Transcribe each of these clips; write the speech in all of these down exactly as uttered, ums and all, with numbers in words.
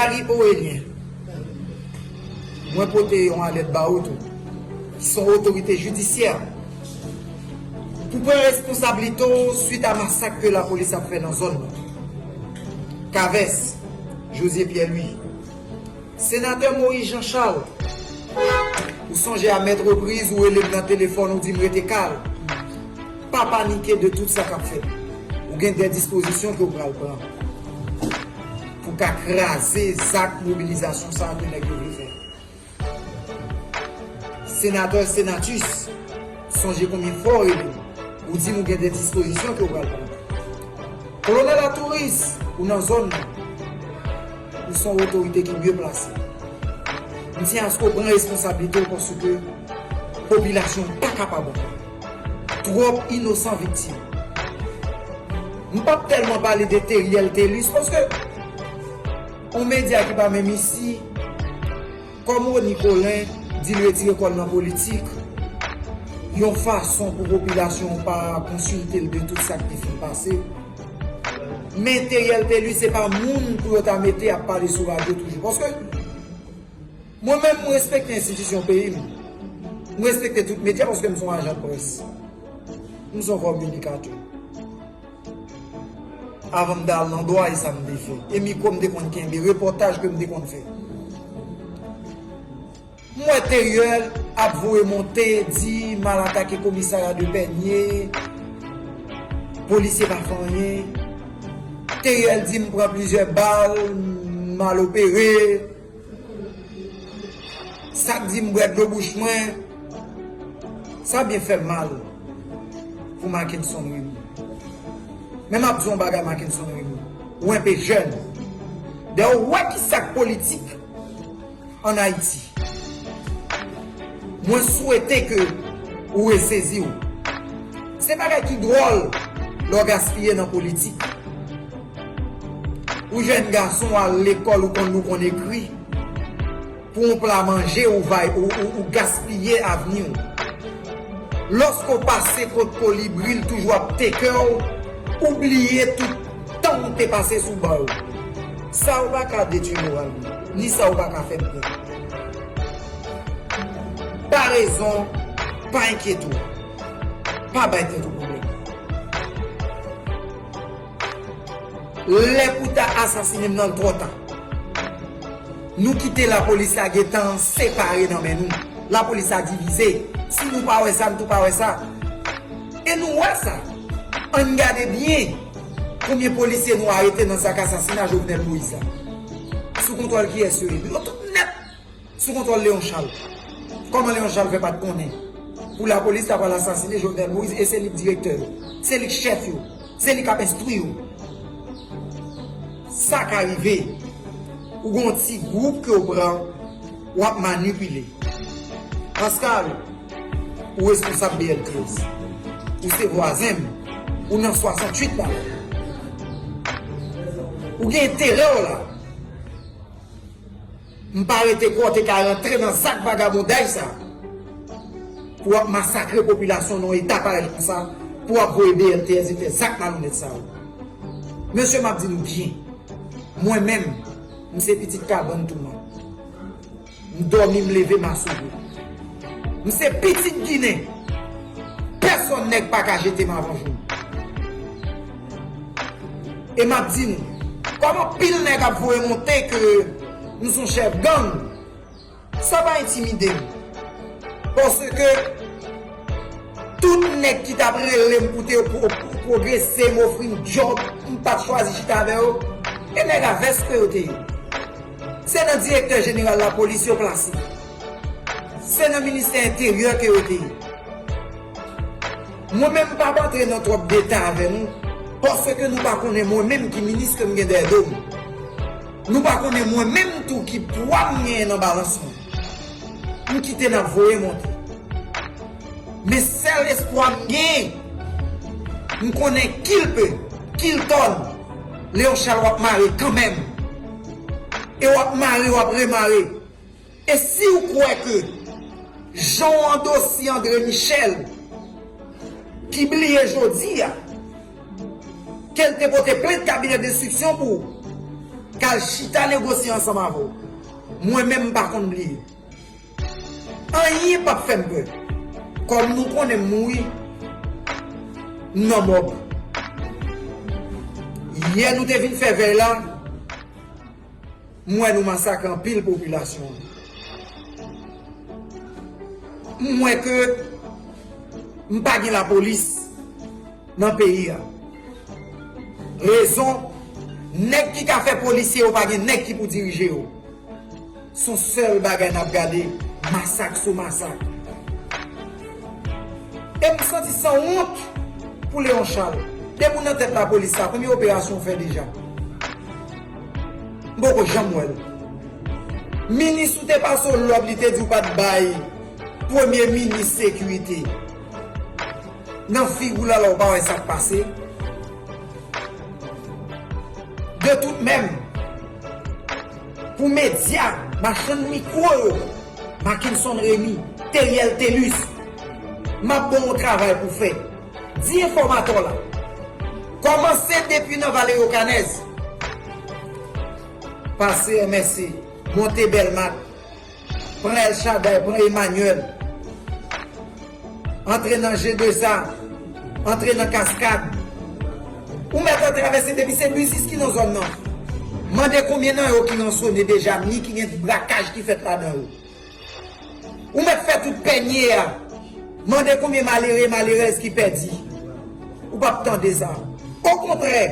Gary Orélien, mwen pote yon alèt ba ou tou, ki se yon otorite jidisyè, pou pran responsablite w swit a masak ke lapolis ap fè nan zòn nan. Kavès, José Pierre Louis. Senatè Moïse Jean Charles, ou sonje a mèt repriz ou rele m nan telefòn, ou di m rete kalm. Pa panike de tout sa k ap fèt. Ou gen de dispozisyon ke w pral pran pou ka kraze zak mobilizasyon sa a ke nèg yo vle fè. Senatè Senatus, sonje konbyen fwa w rele m, ou di m ou gen de dispozisyon ke w pral pran. Kolonèl Atouris, ou nan zòn nan. Ou se yon otorite ki byen plase. M tyen aske w pran responsablite w paske popilasyon an pa kapab ankò. Twòp inosan viktim. M p ap tèlman pale de Teriel Telus paske yon medya ki pa menm isi, kòm Rony Colin di l retire kò l nan politik, yon fason pou popilasyon an pa konsilte l de tout sa k te fin pase. Men Teriel Telus se pa moun pou yo ta mete ap pale sou radyo toujou. Paske mwen menm, mwen respekte enstitisyon peyi m. Mwen respekte tout medya paske m se yon ajan de près. M se yon kominikatè. Avan m t al nan dwa, e sa m te fè. E mikwo m te konn kenbe, repòtaj ke m te konn fè. M wè Teriel ap voye monte, di m al atake komisarya de Pènye, polisye pa fè anyen. Teriel di m pran plizyè bal, m al opere. Sa k di m bwè dlo bouch mwen, sa byen fè m mal pou Mackenson Remy. Men m ap di yon bagay, Mackenson Remy, ou enpe jèn. Dayè, ou wè ki sa k politik ann Ayiti. Mwen swete ke ou resezi w. Se bagay ki dwòl lè w gaspiye nan politik. Ou jèn gason, w al lekòl, ou konn li, ou konn ekri. Pou yon pla manje, ou va, ou, ou, ou gaspiye avni w. Lòske w pase kot Kolibri, l toujou ap teke w, ou bliye tout tan w te pase sou ban yo. Sa yo pa ka detwi moral mwen, ni sa yo pa ka fè m pè. Pa rezon, pa enkyete w. Pa bay tèt ou pwoblèm. Lè pou ta asasine m nan, l twò ta. Nou kite lapolis la gentan separe nan men nou. Lapolis la divize. Si nou pa wè sa, nou tou pa wè sa. E nou wè sa. Ann gade byen konbyen polisye nou arete nan zak asasina Jovenel Moïse la. Sou kontwòl kiyès yo ye? Yo tout nèt sou kontwòl Léon Charles. Kòman Léon Charles fè pa t konnen pou lapolis ta pral asasine Jovenel Moïse e se li k direktè yo, se li k chèf yo, se li k ap enstwi yo? Sa ka rive. Ou gen yon ti gwoup ke w pran, w ap manipile. Pascal, ou responsab B L T S. Ou se vwazen m. Ou nan swasanntuit la. Ou gen enterè w la. M pa rete kwè w te ka rantre nan zak vagabonday sa pou w ap masakre popilasyon nan yon eta parèy konsa, pou w ap voye B L T S vin fè zak malonèt sa yo. Mesye, m ap di nou byen, mwen menm, m se pitit kabann touman. M dòmi, m leve, m asove. M se pitit Ginen. Pèsonn nèg pa ka jete m avan jou m. E m ap di nou, kòm anpil nèg ap voye monte ke m se yon chèf gang, sa pa entimide m. Paske tout nèg ki t ap rele m pou te, pou, pou pwogrese, m ofri m djòb, m pa t chwazi chita avè yo. E nèg a vès ke yo te ye. Se nan direktè jeneral lapolis yo plase. Se nan ministè enteryè ke yo te ye. Mwen menm, m p ap antre nan twòp detay avè nou, paske nou pa konnen mwen menm ki minis ke m gen dèyè do m. Nou pa konnen mwen menm tou ki pwa m genyen nan balans mwen. M kite n ap voye monte. Men sèl espwa m genyen, m konnen kilpe, kiltòn, Léon Charles w ap mare kanmenm. E w ap mare, w ap remare. E si w kwè ke jan w andosi André Michel, ki bliye jodi a, ke l te pote plent kabinè denstriksyon pou w, k al chita negosye ansanm avè w. Mwen menm, m pa konn bliye. Anyen p ap fè m pè. Kòm nou konnen m mouri, m nan mòg. Yè nou te vin fè vèy la, m wè nou masakre anpil popilasyon an. M wè ke m pa gen lapolis nan peyi a. Rezon, nèg ki ka fè polisye yo pa gen nèg ki pou dirije yo. Se yon sèl bagay n ap gade, masak sou masak. E m santi sanwont pou Léon Charles. Depi w nan tèt lapolis la, konbyen operasyon w fè deja? M poko janm wè l. Minis ou te pase w lòd, li te di w pa t bay premye minis sekirite. Nan figi w la, la w pa wè sa k pase. De tout menm, pou medya, machann mikwo yo, Mackenson Remy, Theriel Thelus, m ap ba w yon travay pou fè. Di enfòmatè w la. Kòmanse depi nan Valerio Canez. Pase M S C, monte Bèlmat, pran El Shaddai, pran Emmanuel, antre nan G deux A, antre nan Cascade. Ou mèt al travèse depi se Business ki nan zòn nan. Mande konbyen nan yo ki ransone deja, ni ki gen brakaj ki fèt ladan yo. Ou mèt fè tout pènye a. Mande konbyen malere, malerèz ki pèdi. Ou p ap tande sa. Okontrè,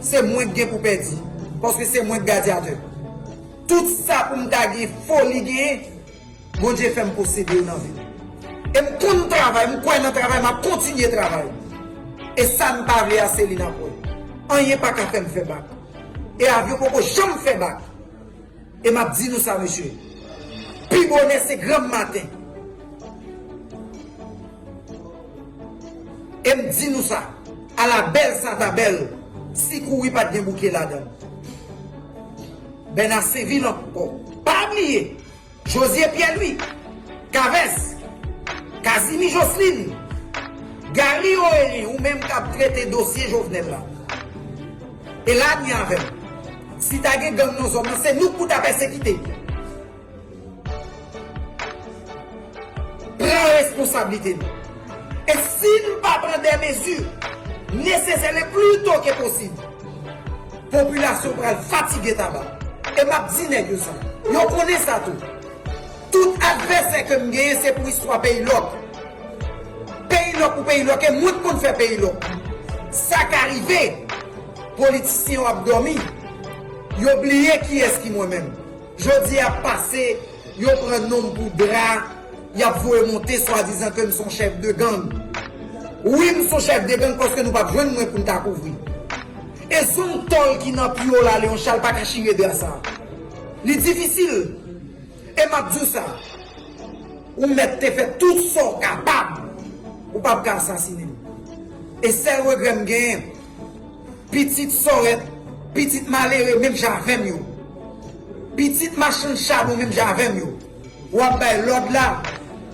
se mwen k gen pou pèdi. Paske se mwen k gladyatè. Tout sa pou m ta gen foli genyen, Bondye fè m posede yo nan vi m. E m konn travay, m kwè nan travay, m ap kontinye travay. E sa m pa vle a, se li n ap wè. Anyen pa ka fè m fè bak. E avyon poko janm fè bak. E m ap di nou sa, mesye. Pi bonè se granm maten. E m di nou sa, ala bèl sa ta bèl, si kouri pa t gen bouke ladan l. Bèna Senvil ankò. Pa bliye, Josie Pierre Louis, Kavès, Kazimi Jocelyn, Gary Orelien, ou menm k ap trete dosye Jovenel la. E la ni avè m. Si ta gen gang nan zòn nan, se nou k pou ta pèsekite. Pran responsablite nou. E si n pa pran de mezi nesesè le pli to ke posib, popilasyon pral fatige taba. E m ap di nèg yo sa. Yo konnen sa tou. Tout advèsè ke m genyen, se pou istwa peyi lòk. Peyi lòk pou peyi lòk, e mwen k konn fè peyi lòk. Sa ka rive, politisyen yo ap dòmi, yo bliye kiyès ki mwen menm. Jodi a pase, yo pran non m pou dra, y ap voye monte swadizan ke m se yon chèf de gang. Wi, m se yon chèf de gang paske nou p ap jwenn mwen pou n ta kouvri. E zong tòl ki nan pye w la, Léon Charles pa ka chire dra sa. Li difisil. E m ap di w sa, ou mèt te fè tout sa w kapab, ou p ap ka asasinen m. E sèl regrè m genyen, pitit sòrèt, pitit malere menm jan avè m yo. Pitit machann chabon menm jan avè m yo. W ap bay lòd la,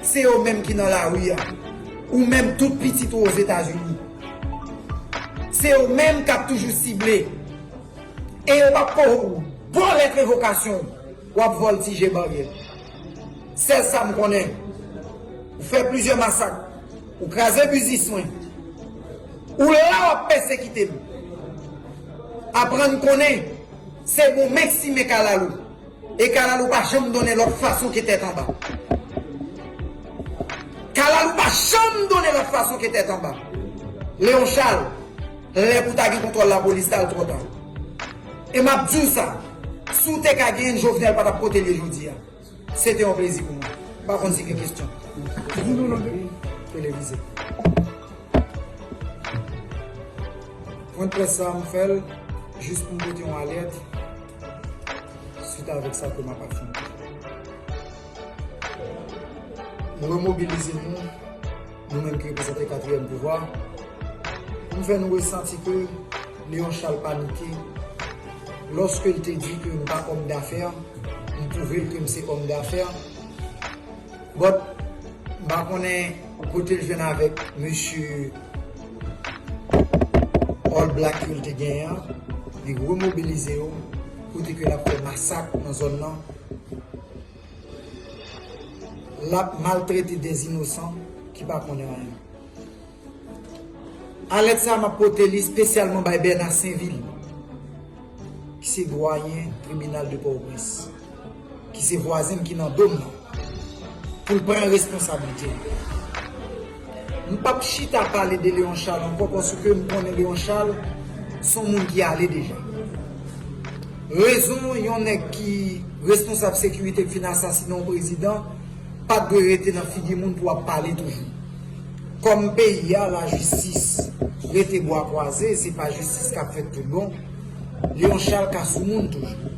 se yo menm ki nan lari a. Ou menm tout pitit ou Ozetazini. Se yo menm k ap toujou sible. E yo p ap ko bo lèt revokasyon w. W ap vòltije baryè. Sèl sa m konnen, ou fè plizyè masak, ou kraze biznis mwen, ou la w ap pèsekite m. Aprann konnen, se bon men k simen kalalou. E kalalou pa janm donnen lòt fason ke tèt anba. Kalalou pa janm donnen lòt fason ke tèt anba. Léon Charles, lè pou ta gen kontwòl lapolis la, l twò ta. E m ap di w sa, si w te ka genyen Jovenel pa t ap kote l ye jodi a. Se te yon plezi pou mwen. M pa konn si gen kesyon. Televizè. Pwen près sa, m fè l jis pou m pote yon alèt swit avèk sa ke m ap afwonte. M remobilize nou, nou menm ki reprezante katriyèm pouvwa, pou m fè nou resanti ke Léon Charles panike lòske l te di ke m pa òm dafè, m pwouve l ke m se òm dafè. But, m pa konnen kote l jwenn avèk mesye All Black ke l te genyen an, li remobilize yo, kote ke l ap fè masak nan zòn nan, l ap maltrete dèzinosan ki pa konnen anyen. Alèt sa a, m ap pote li espesyalman bay Bèna Senvil, ki se dwayen tribinal de Pòtoprens, ki se vwazen m ki nan do m nan, pou l pran responsablite l. M p ap chita pale de Léon Charles ankò, paske m konnen Léon Charles se yon moun ki ale deja. Rezon yon nèg ki responsab sekirite k fin asasinen yon prezidan pa t dwe rete nan figi moun pou ap pale toujou. Kòm peyi a, lajistis rete bwa kwaze, se pa jistis k ap fèt tout bon, Léon Charles ka sou moun toujou.